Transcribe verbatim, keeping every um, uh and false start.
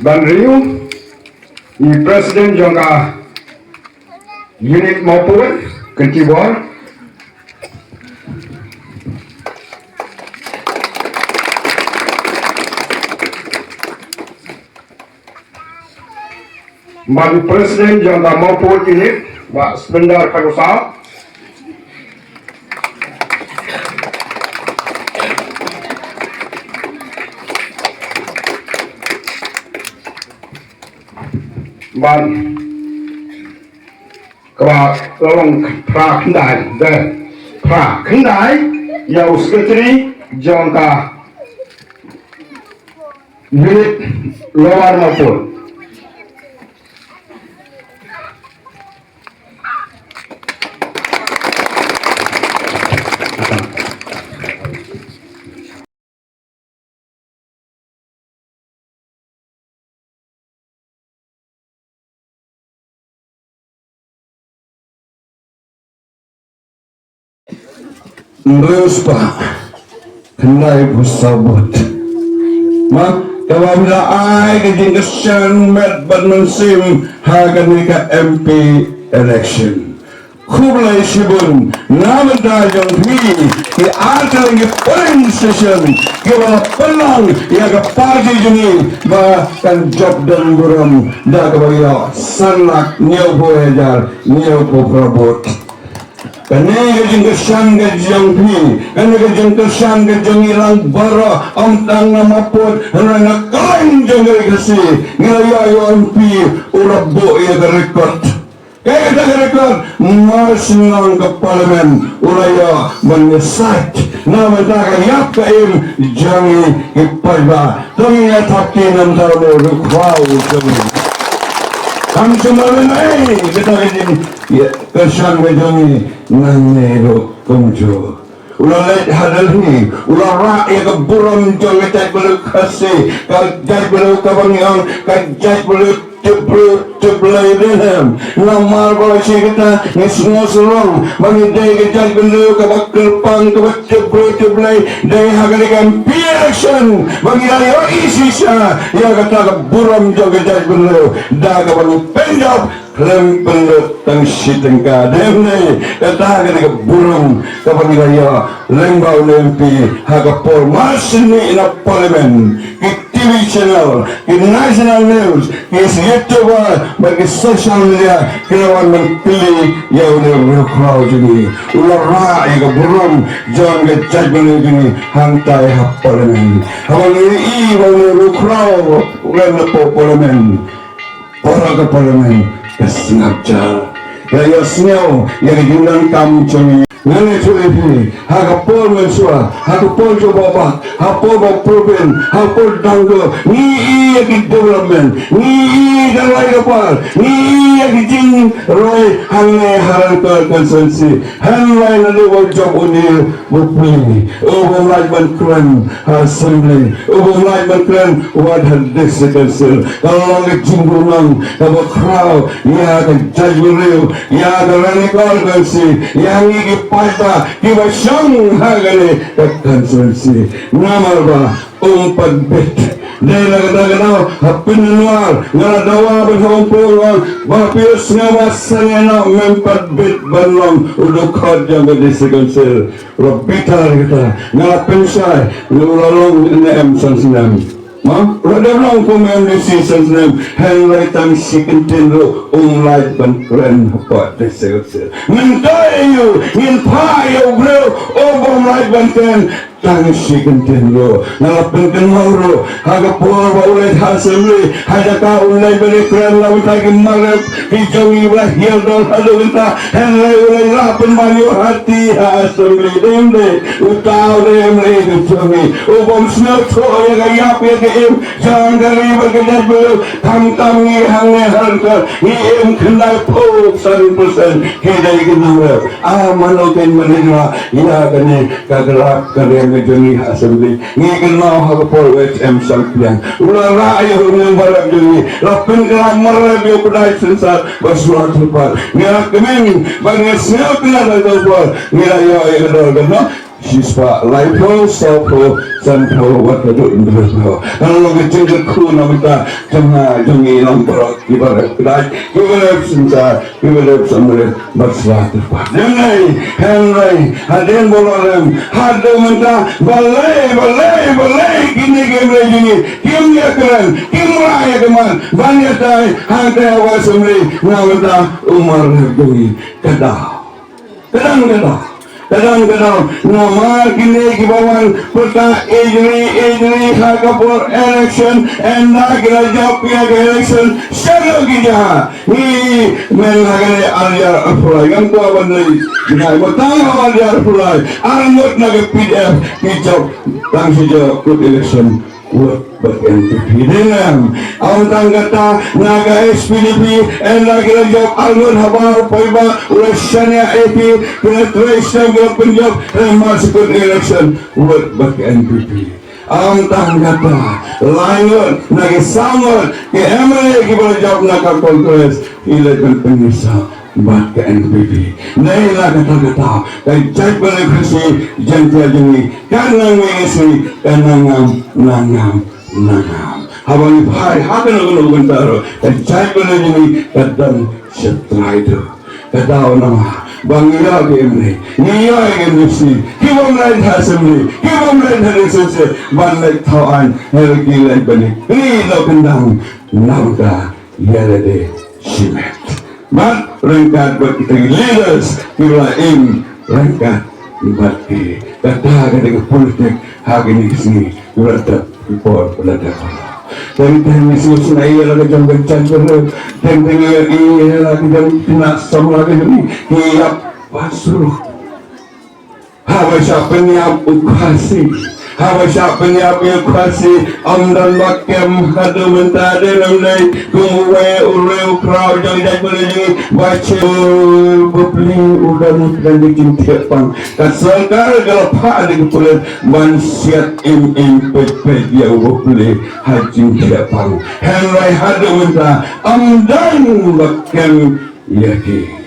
Ban review, i President jong ka Unit Mawpud, Kynti Bor. Ban President jong ka Mawpud Unit, Bah Splendor Kharkhosa. Ban kaba long phra khyndai, de phra khyndai, ïa u Secretary jong ka Unit Lower Mawpud. Hynriew spah khyndai phew saw vote. Ma, kaba la ai ka jingkyrshan met bad mynsiem ha kane ka M P election. Khublei shibun na bynta jong phi ki artylli ki polling station kiba la pynlong ïa ka party jong ngi ba kan jop don burom da kaba ïoh san lak hynñiew phew hajar hynñiew phew phra vote. Kane ka jingkyrshan ka jong phi, kane ka jingkyrshan ka jong ngi lang baroh, ym tang na Mawpud, hynrei na kylleng jong ka ri Khasi, ngi la ïoh ïa u M P u la buh ïa ka record. Kaei kata ka record? Mar shnong ka Parliament u la ïoh ban ïasaid na bynta ka ïap ka im jong ngi ki paidbah. To ngin ïa thap kti namar u riewkhraw jong ngi. Kam sumar lem ei kata ka jingkyrshan ka jong ngi nangne ruh kumjuh. U la leit ha Delhi, u la rah ïa ka burom jong ka jaitbynriew Khasi, ka jaitbynriew kaba ngi ong ka jaitbynriew tip briew tip Blei ne em. Namar ba shi katta ngi sngewsarong ba ngi dei ka jaitbynriew kaba kyrpang kaba tip briew tip Blei, dei ha kane ka M P election ba ngi la ïohi shisha ïa kata ka burom jong ka jaitbynriew da kaba ngi pynjop khlem pynlut tang shi tyngka. Dei ne em? Kata ka dei ka burom kaba ngi la ïoh lyngba u M P ha ka por mar snieh na Parliament. Ki T V channel, ki national news, ki YouTuber bad ki social media ki la wan ban kylli ïa une u riewkhraw jong ngi. U la rah ïa ka burom jong ka jaitbynriew jong ngi hangtai ha Parliament. Haba ngi ïohi ba une u riewkhraw u wan na Parliament, para ka Parliament ka sngap jar. Ka ïohsngew ïa ka jingdonkam jong ngi. Ngan ïathuh ïa phi, ha ka por mynshuwa, ha ka por jong u Bah Bah, ha ka por Bah Probin, ha ka por dang dor, ngi ïohi ïa ki development, ngi ïohi ïa ka rai ka par, ngi ïohi ïa ki jingroi hangne ha Ranikor constituency. Hynrei naduh ba u jop une u pli, u bym lah ban kren ha Assembly, u bym lah ban kren wat ha District Council. Ka long ka jingburom kaba khraw ïa ka jaitbynriew, ïa ka Ranikor constituency, ïa ngi ki paidbah kiba shong ha kane ka constituency. Namar ba um pat bit. Dei na kata ka daw ha Pyndenwar nga la dawa bad ha Umphur, nga ong, Bah Pius, nga ong ba sangeh noh, mem pat bit ban long u dkhot jong ka District Council. U la bitar ïa kata. Nga la pynshai, nga, u la long ne em san snem. Ma, u la dep long kum M D C san snem, hynrei tang shi kyntien ruh um lah ban kren hapoh District Council. Mynta ïa u, ngin phah ïa u briew u bym lah ban kren tang shi kyntien ruh. Nga la pynkynmaw ruh ha ka por ba u leit ha Assembly, ha jaka u leit ban ïakren la mynta ki mar rep ki jong ngi ba la hiar dor haduh mynta, hynrei u leit lah pynban ïa u hati ha Assembly. Dei ym dei? Uta u dei M L A ka jong ngi, u bym sngewthuh ïa ka ïap ïa ka im jong ka ri bad ka jaitbynriew. Khamtam ngi hangne ha Ranikor ngi im khyndai phew san percent, ki dei ki nongrep. Ah, mano kin mynta ïa kane ka graph ka riang ka jong ngi ha Assembly. Ngi kynmaw ha ka por u H M Shangpliang, u la rah ïa u nongbarim jong ngi, la pynkylla mar rep ïa u kdai sensar ba shuwa kyrpad. Ngi la kmen ba ngi sngewtynnat ha ka por ngi la ïoh ïa ka dor ka noh. Shispah laiphew, sawphew, sanphew, wat haduh hynriewphew. Ka long ka jingkyrkhu na bynta jong nga jong ngi lang baroh kiba la kdai, kiba la synshar, kiba la samrit bad sla tyrpad. Hynrei, hynrei hadien ba u la rem haduh mynta, balei, balei, balei kine ki MLA jong ngi kim ïakren, kim lah ïa ka mat ban ïatai hangtai ha ka assembly na bynta u mareh jong ngi? Ka daw Ka dang, ka dang, ka dang, ka dang. Namar kine kiba wan pyrta ijli ijli ha ka por election, ynda ki la jop ïa ka election, shaduh ki jia. Ngi men ha kane ar hajar arphew lai, ngam kwah ban leh. Ngi ai ba tang ha ar hajar arphew lai, ar ngut na ka PDF ki jop tang shi jia kut election. Vote bad NPP. Dei ne em? Ym tang kata, na ka HSPDP, ynda ki la jop arngut habar paidbah u la shaniah ïa ki, ki la trei snem ki la pynjop, hynrei mar sha kut election, vote bad NPP. Ym tang kata, lai ngut na ki saw ngut ki MLA kiba la jop na ka Congress, ki la pynpynïasoh bad ka NPP. Dei na kata kata, ka jaitbynriew Khasi Jaiñtia jong ngi kan nang mih ka sngi, kan nang ngam, nang ngam, nang ngam. Haba ngi phai ha kano kano ka bynta ruh, ka jaitbynriew jong ngi ka don sha trai duh. Ka daw namar ba ngi ïoh ki MLA, ngi ïoh ki MDC, ki bym leit ha assembly, ki bym leit ha legislature ban leit thaw aiñ, hynrei ki leit ban ïakynduh kyndang na bynta ïa lade shimet. Bad ryngkat bad kita ki leaders kiba la im ryngkat bad ki. Kata ka dei ka politik ha kine ki sngi kiba la dep, ki por ba la dep. Teng teng ngi sngewsynei ïa la ka jong ka jaitbynriew, teng teng ngi ïa la ka jong ki khynnah samla ka jong ngi, ki ïap ba sruh. Haba shah pynïap u Khasi, haba shah pynïap u Khasi, ym don ba kem haduh mynta, dei ne ym dei? Kum uwei u riew u khraw jong ka jaitbynriew jong ngi, ba shu u bapli u don ha ka jingthiah pang. Ka sorkar ka la phah da ki pulit ban siat im im peit peit ïa u bapli ha jingthiah pang. Hynrei haduh mynta ym don ba kem ïa ki.